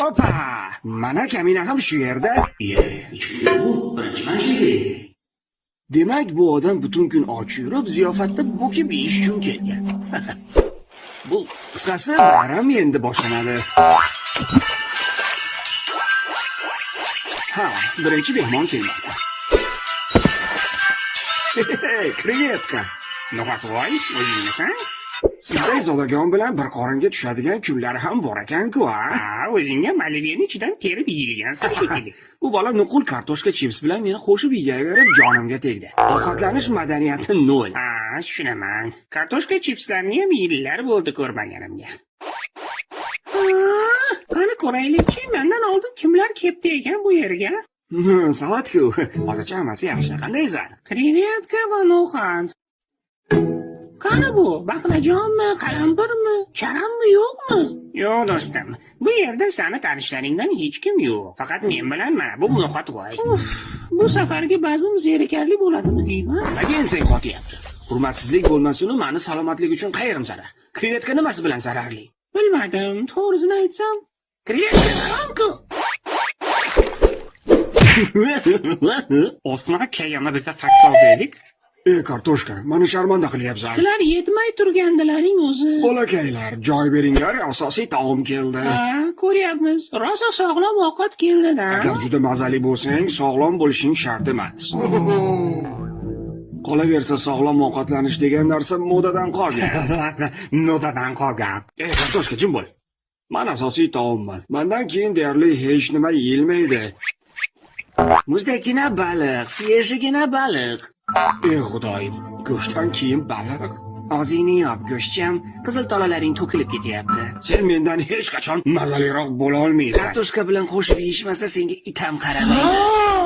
Opa! Mana kamina ham shu yerda. Ye, birinchi man shekilli. Demak, bu odam butun kun och yurib, ziyofatda bo'kib yeyish uchun kelgan. Bu qisqasi, bayram endi boshlanadi. Ha, birinchi mehmon kelmoqda. Krevetka. No'xatvoy, o'zingmisan? Sizday zodagon bilan bir qoringa tushadigan kunlar ham bor ekan-ku, a? Ha, o'zingga maliveni ichidan terib yeyilgansan shekilli. Bu bola nuqul kartoshka chips bilan meni qo'shib yeyaverib jonimga tegdi. Ovqatlanish madaniyati nol. Ha, tushunaman. Kartoshka chipslarni ham yillar bo'ldi ko'rmaganimga. Ha, qani ko'raylikchi, mendan oldin kimlar kepti ekan bu yerga? Salatku. Hozircha hammasi yaxshi. Qandaysan? Krevetka va no'xat. Qani bu? Baqlajonmi, qalampirmi, karammi yo'qmi? Yo'q do'stim. Bu yerda sani tanishlaringdan hech kim yo'q. Faqat men bilan mana bu no'xatvoy. Bu safargi bazm zerikarli bo'ladimi deyman? Nimaga ensang qotyapti? Hurmatsizlik bo'lmasinu mani salomatlik uchun qayerim zarar? Krevetka nimasi bilan zararli? Bilmadim, to'g'risini aytsam, krevetka haromku. Osma kayama biza faktor dedik. Ey kartoshka, mani sharmanda qilyapsan. Sizlar yetmay turgandilaring o'zi. Bolakaylar, joy beringlar, asosiy taom keldi. Ha, ko'ryapmiz. Rosa sog'lom ovqat keldi-da. Agar juda mazali bo'lsang, sog'lom bo'lishing shart emas. Qolaversa, sog'lom ovqatlanish degan narsa modadan qolgan. Modadan qolgan. Ey kartoshka, jim bo'l. Man asosiy taomman. Mandan keyin deyarli hech nima yeyilmaydi. Muzdakina baliq, svejigina baliq. Ey xudoyim, go'shtdan keyin baliq. Og'zingni yop, go'shtcham, qizil tolalaring to'kilib ketyapti. Sen mendan hech qachon mazaliroq bo'la olmaysan. Kartoshka bilan qo'shib yeyishmasa senga itam qaramaydi.